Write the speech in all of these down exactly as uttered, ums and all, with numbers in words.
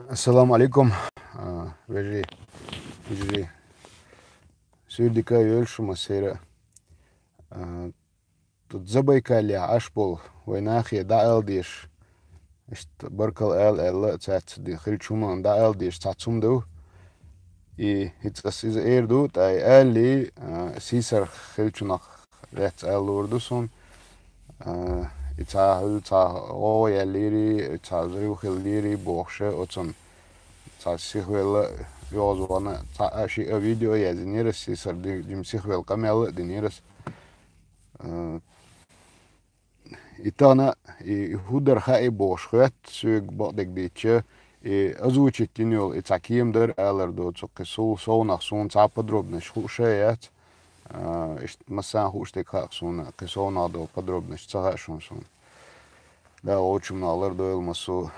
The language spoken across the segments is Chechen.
Ассаламу алейкум, а, вежарий, йижарий. Суьйре дика йойла шун массайра. А, тут Забайкале Ӏаш бола вай нахе дӀаала дезаш, иштта баркал ала аьлла, цаьрца ди-, хилча хӀуманна дӀаала дезаш цхьацца хӀума да. И хӀинца ас иза эр ду, тӀаккха и алале, а, сийсара хилчунах лаьцна ала луур ду суна. А, и цхьа хӀума, цхьа гӀо яьллири, и цхьа взрыв хиллири бохуш, оцунна цхьа сихвелла йоазонна цхьа а шиъ а видео а яздинера ас, сийсара ди-, дима сихвелла къамел а динера ас. А, и тахана, и, и хӀун дар хаьа бохуш хоьтту соьга бакъдерг дийцича, и озвучить дина йолу и цхьа кема дара алар доцу, кхин сов-, совнах суна цхьа подробносташ хууш а яц. А, иштта массарна хууш дерг хаьа суна, кхин совнах долу подробносташ ца хаьа шуна суна. Дала гӀочунах лардойла массо.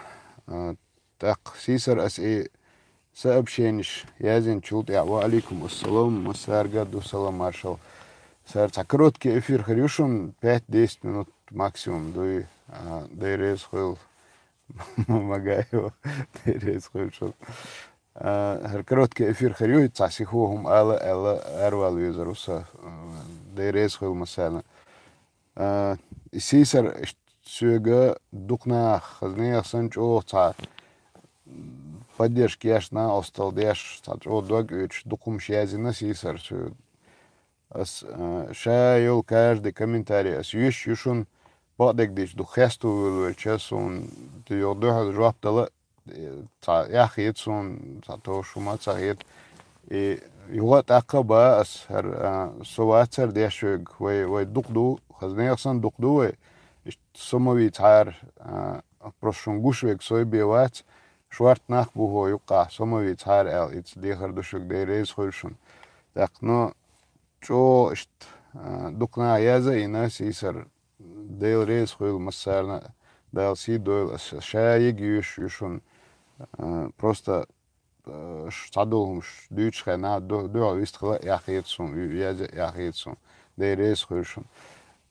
А, тӀаккха сийсара ас и сообщениш яздинчул тӀаьхьа, ва алейкум ассалам, массаьрга а ду салам маршалла. Сара цхьа короткий эфир хир ю шуна, пять-десять минут максимум дуй, а, дай реза хуьлу. Магаева, дай реза хуьлу шуна. А, хӀара короткий эфир хир ю, цхьа сихо хӀума ала, аьлла, аравала везар ву сан, а, дай реза хуьлу массарна. А, и сийсара иштта соьга дукха наха, хаза нехан санна чӀогӀа цхьа поддержка еш, накъосталла деш, цхьа чӀогӀа дог оьцуш дукха хӀумаш яздина сийсара соьга. Ас, а, ша йолу каждый комментарий ас йоьшуш ю шуна, бакъдерг дийцича дукха хесто волавелча, суна йогӀу дуьхьал жоп дала, э, цхьа эхь хета суна, цхьа товш хӀума ца хета. И юха а тӀаккха а бан ас хӀара, а, со вацара деш верг, вай, вай дукха ду, хаза нехан санна дукха ду вай. Иштта со ма вийцахьара, а, просто шуна гуш верг со бен вац, шорта нах бу хӀокху юккъехь, со ма вийцахьара аьлла, ица дехар ду шуьга, дай реза хуьлу шуна. ТӀаккха, ну, чӀогӀа иштта, а, дукха наха язйина сийсара, Дела реза хуьлу массарна а, Дала сий дойла, ас ша йига йоьшуш ю шуна, а, просто, а, ш-, цхьадолу хӀумаш дуьйцучу хенахь ду-, дуьхьал вистхила а эхь хета суна, ю-, язъя а эхь хета суна, Дела реза хуьлу шуна.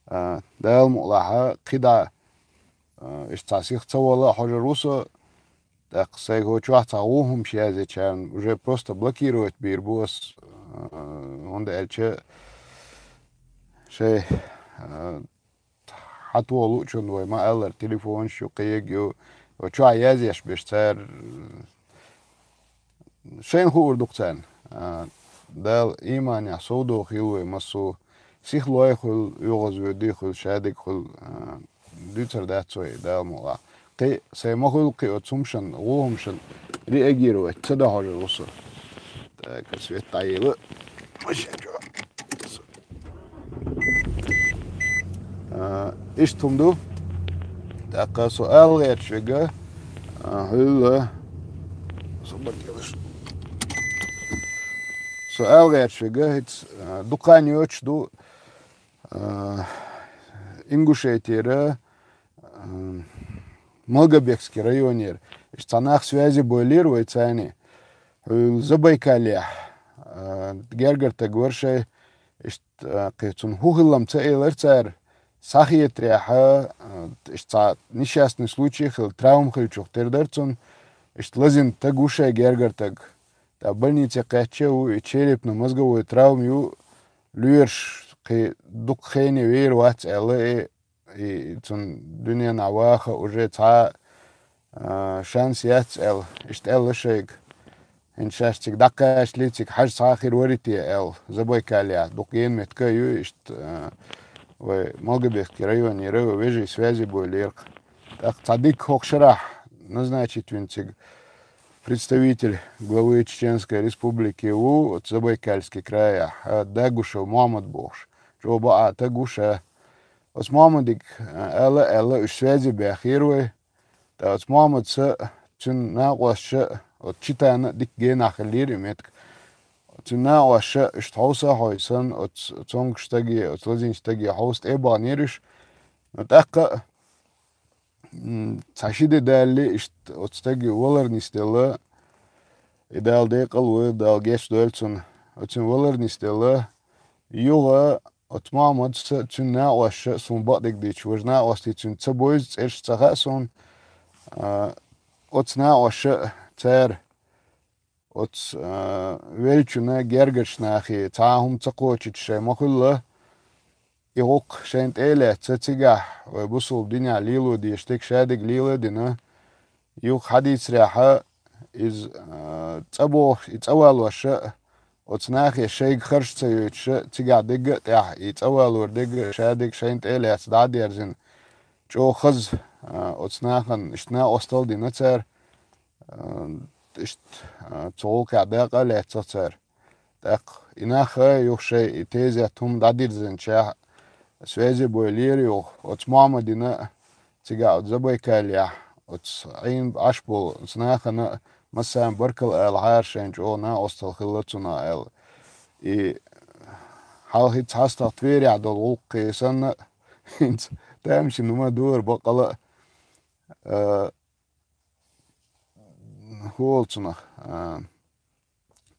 А, Дала мукъалахь, кхидӀа, а, иштта цхьа сиха ца вала а хьожур ву со, тӀаккха сайга хӀокху чохь цхьа вон хӀумаш яздечарна уже просто блокировать бийр бу ас, а, хӀунда аьлча шайн, а, хьатоха луучунна вай ма-аллара телефонаш ю, кхин ерг ю, вай чохь язъеш берш цара, шайна хуур ду-кх царна. А, Дала ийманехь совдохийла вай массо а, сихлой хуьлу, оьгӀазвоьдий хуьлу, шадерг хуьлу, а, дуьйцур дац вай, Дала мукъалахь. Кхин сайн ма хуьлу кхин оцу хӀумашан, вон хӀумашан реагировать ца до хьожур ву со. Так, свет дӀаелла. А, иштта хӀума ду. ТӀаккха со ала гӀерташ верг, а, хьуьлла. Со баргелаш. Со ала гӀерташ верг, хӀинца, а, дукха хан йоцуш ду, а, Ингушетера, а, Малгобекский районера. Иштта цхьа нах связи болийра вай царний. Хьуьлла Забайкалехь, а, гергара таг вара шайн, иштта, а, кхин цунна хӀун хилла-м ца элира цара, схьахетарехь, а, иштта цхьа несчастный случай хилла, травма хиллачух тера дара цунна, иштта лазийна таг ву шайн, гергара таг. ТӀаккха больнице кхаьчча а ву, и черепно-мозговой травма ю, лоьраш кхин дукха хене вер вац аьлла, и и цунна дуьненахь ваха уже цхьа, а, шанс яц аьлла, иштта аьлла шайга. ХӀинца шаьш цига дӀакхачале, цига хьажа цхьа а хир варий те аьлла, Забайкалехь, дукха гена меттиг а ю иштта, а, вай Малгобекский районера вежарий связи болийра-кх. ТӀаккха цхьа дика хӀокху шарахь назначить вина цига представитель главы Чеченской Республики ву оцу Забайкальский крайехь, а, Дагушев Мохьмад бохуш. ЧӀогӀа бакъ таг ву ша. Оцу Мохьмадига, а, ала а аьлла, уьш связи баьхкира вай. Ткъа оцу Мохьмадса, цуьнан накъосташа, оцу Читана а дика генахь хиллера и меттиг. Цуьнан накъосташа, уьш хьовса а хьовсуш, оцу цомгуш стаге, оцу лазийначу стаге хьовса тӀе а бахнера уьш. Но тӀаккха а, м, цхьа ши де далале, иштта оцу стаге валар нисделла, и Дала декъал войла, Дала гечдойла цунна. Оцуьнан валар нисделла, юха оцу Мохьмадса, цуьнан накъосташа, суна бакъдерг дийцича, важа накъостий цуьнца ца бовза, цӀераш ца хаьа суна. А, оцу накъосташа цара оцу, а, веллачунна гергарчу нахе цхьа а хӀума ца кхочуьйтуш шайн ма хуьлла, и гӀуллакх шайна тӀе а лаьцна, цигахь вай бусулба динехь лело дезаш дерг шадерг лела а дина, юха хьадийцарехь, иза, а, цӀа бохуш, и цӀа валош а, оцу нахе шайга харж ца йойтуш а, цигахь дерг а тӀехь, и цӀа валор дерг а шадерг шайна тӀе а лаьцна дӀа а дерзина, чӀогӀа хаза, а, оцу нахана иштта накъосталла а дина цара, а, иштта, а, цу гӀуллакхехь дакъа а лаьцна цара. ТӀаккха и нах а юха шайн и тезет хӀума дӀадирзинчехь, связи бойла лера юха, оцу Мохьмадина а, цигахь оцу Забайкалехь, оцу Ӏийна Ӏаш болу оцу нахана а массарна баркалла алахьара, шайна чӀогӀа накъосталла хилла цунах аьлла. И хьалха хӀинца хьастагӀа Тверехь долу гӀуллакхе санна а, хӀинца тамашийна ма дора баккъала а, а, хӀу олу цунах, а,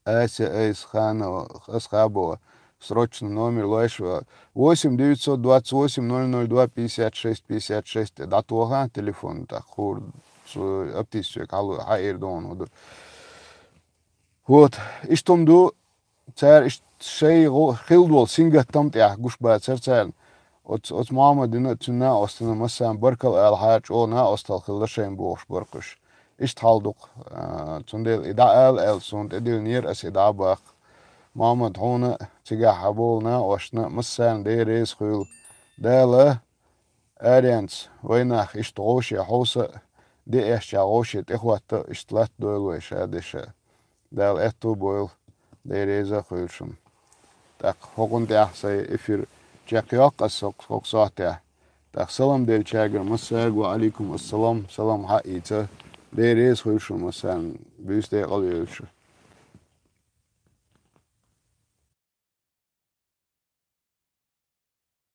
Ася Айсханова, Асхабова, срочно номер лойша, восемь девятьсот двадцать восемь ноль ноль два пятьдесят шесть пятьдесят шесть, дӀатоха телефон, тӀаккха хӀора цу аптисчуьнга хьала-, хьаэр ду хьуна хӀу ду. Вот, иштта хӀума ду, цара иштта шайн гӀо-, хилла долу сингаттам тӀехь гуш бацара царна. Оцу, оцу Мохьмадина а, цуьнан накъостана а массарна баркалла алахьара, чӀогӀа накъосталла хилла шайна бохуш бара-кх уьш. Иштта хьал ду-кх, а, цундела и дӀаала аьлла суна тӀедиллинера аса и дӀа а баккха. Мохьмад, хьуна а, цигахь хьан болу накъосташна а массарна Дела реза хуьлда. Дала аренца вайнах иштта гӀовше хьовса а, де эшча гӀовше тӀехӀотта а, иштта латта дойла вай ша дешан. Дала аьтто бойла, Дела реза а хуьлда шуна. ТӀаккха хӀокхунна тӀехь сайн эфир чекхйоккху аса хӀокху, хӀокху сохьтехь. ТӀаккха салам деллачаьргара массаьрга ва Ӏалайкум ассалам, салам хьаийца. Дела реза хуьлда шуна массарна, буьйса декъала йойла шу.